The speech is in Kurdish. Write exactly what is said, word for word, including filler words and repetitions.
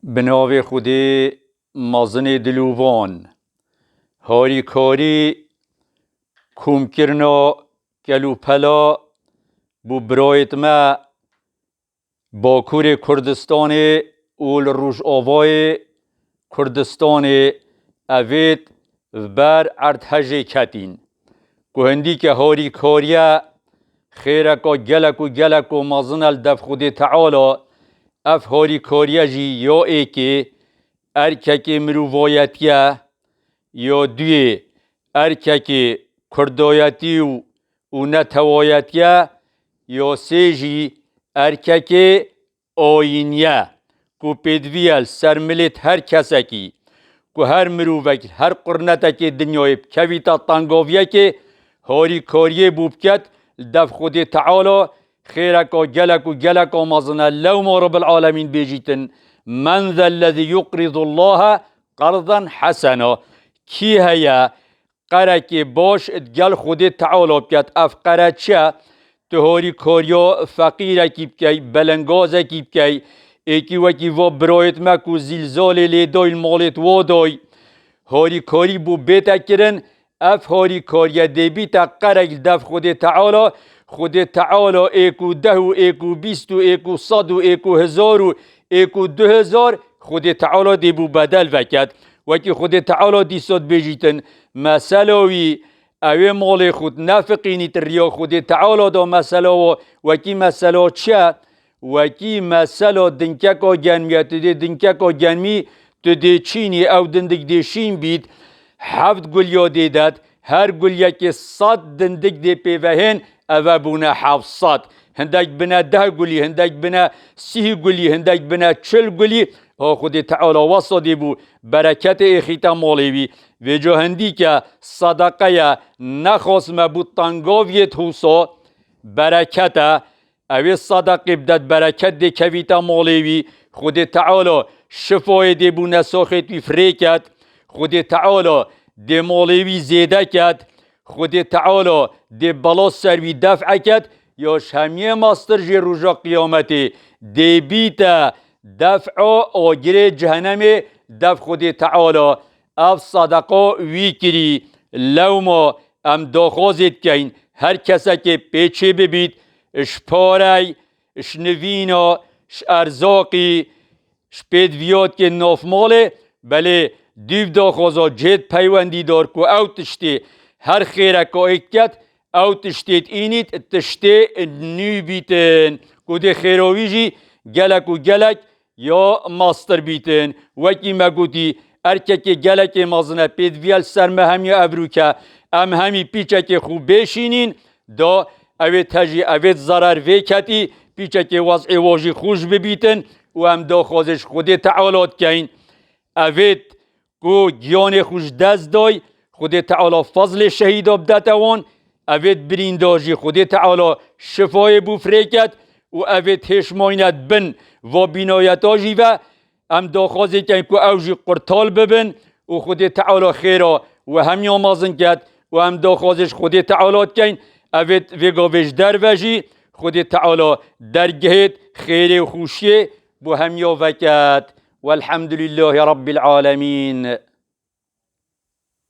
Bi navê Xwedê mezinê dilûvan. Harîkarî komkirina kelûpela bo birayêt me Bakurê Kurdistanê û li Rojavayê Kurdistanê evêt ber erdhejê ketîn. Ku hindîke harîkariye xêreka gelek û gelek û mezin e li dev Xwedê Teala, ev harîkariye jî ya êkê erkekê mirovayetiye, ya duyê erkekê kurdayetî û, û netewayetiye, ya sê jî erkekê ayîniye, ku pêdiviye li ser milêt her kesekî, ku her mirovek, her qurnetekê dinyayê bikevîte tengaviyekê, harîkariyê bo biket li dev Xwedê Teala, xêreka gelek û geleka mezin e. Lewma Rebbil Alemîn bêjîtin, "Men zellezî yuqridullaha qardan hesena." Kî heye qerekê baş digel Xwedê Teala biket? Ev qere çi ye? Tu harîkariya feqîrekî bikey, belengazekî bikey, êkî wekî va birayêt me ku zîlzalê lê day li malêt wa day, harîkarî bo bête kirin, ev harîkariye dê bîte qerek li dev Xwedê Teala, Xwedê Teala êk û deh û êk û bîst û êk û sed û êk û hezar û êk û du hezar, Xwedê Teala dê bo bedel veket. Wekî Xwedê Teala dîsa dibêjîtin, mesela wî, ew ê malê xwe nefiqînît riya Xwedê Teala da, mesela wa wekî mesela çi ye? Wekî mesela dinkeka genmî ye, tu dê dinkeka genmî tu dê çînî, ew dindik dê şîn bît, heft guliya dê det, her guliyekê sed dindik dê pê ve hên, eve bûne heft sed. Hindek bine deh gulî, hindek bine sîh gulî, hindek bine çil gulî. Ha Xwedê Teala wesa dê bo bereketê êxîte malê wî. Vêca hindîke sedeqe ye, nexasime bo tengaviyêt husa, bereket e. Ew ê sedeqê bidet, bereket dê kevîte malê wî. Xwedê Teala şifayê dê bo nesaxêt wî firê ket. Xwedê Teala dê malê wî zêde ket. Xwedê Teala dê bela ser wî def eket. Ya ji hemiyê mestir jê roja qiyametê dê bîte def'a agirê cehenemê dev Xwedê Teala. Ev sedeqa wî kirî. Lewma em daxwazê dikeyn, her kesekê pê çê bibît, ji parey, ji nivîna, ji erzaqî, ji pêdiviyatê navmalê, belê dûv daxwaza cihêt peywendîdar ku ew tiştê her xêreka êk ket, ew tiştê înît tiştê nû bîtin. Ku dê xêra wî jî gelek û gelek ya mastir bîtin. Wekî me gotî, erkekê gelekê mezin e, pêdiviye li ser me hemiya evrûke, em hemî pîçekê xwe bêşînîn, da evêt hejî, evêt zerer vê ketî, pîçekê wez'ê wa jî xweş bibîtin û em daxwazê ji Xwedê Teala dikeyn. Evêt ku giyanê xwe ji dest day, Xwedê Teala fezlê şehîda bidete wan, evêt birîndar jî Xwedê Teala şifayê bû firê ket û evêt hêşmayîne di bin va bînayeta jî ve, em daxwazê keyn ku ew jî qurtal bibin û Xwedê Teala xêra we hemiya mezin ket û em daxwazê ji Xwedê Teala dikeyn, evêt vê gavê ji derve jî Xwedê Teala dergehêt xêrê û xweşiyê bo hemiya veket. Welhamdulîllahî Rabbil Alemîn.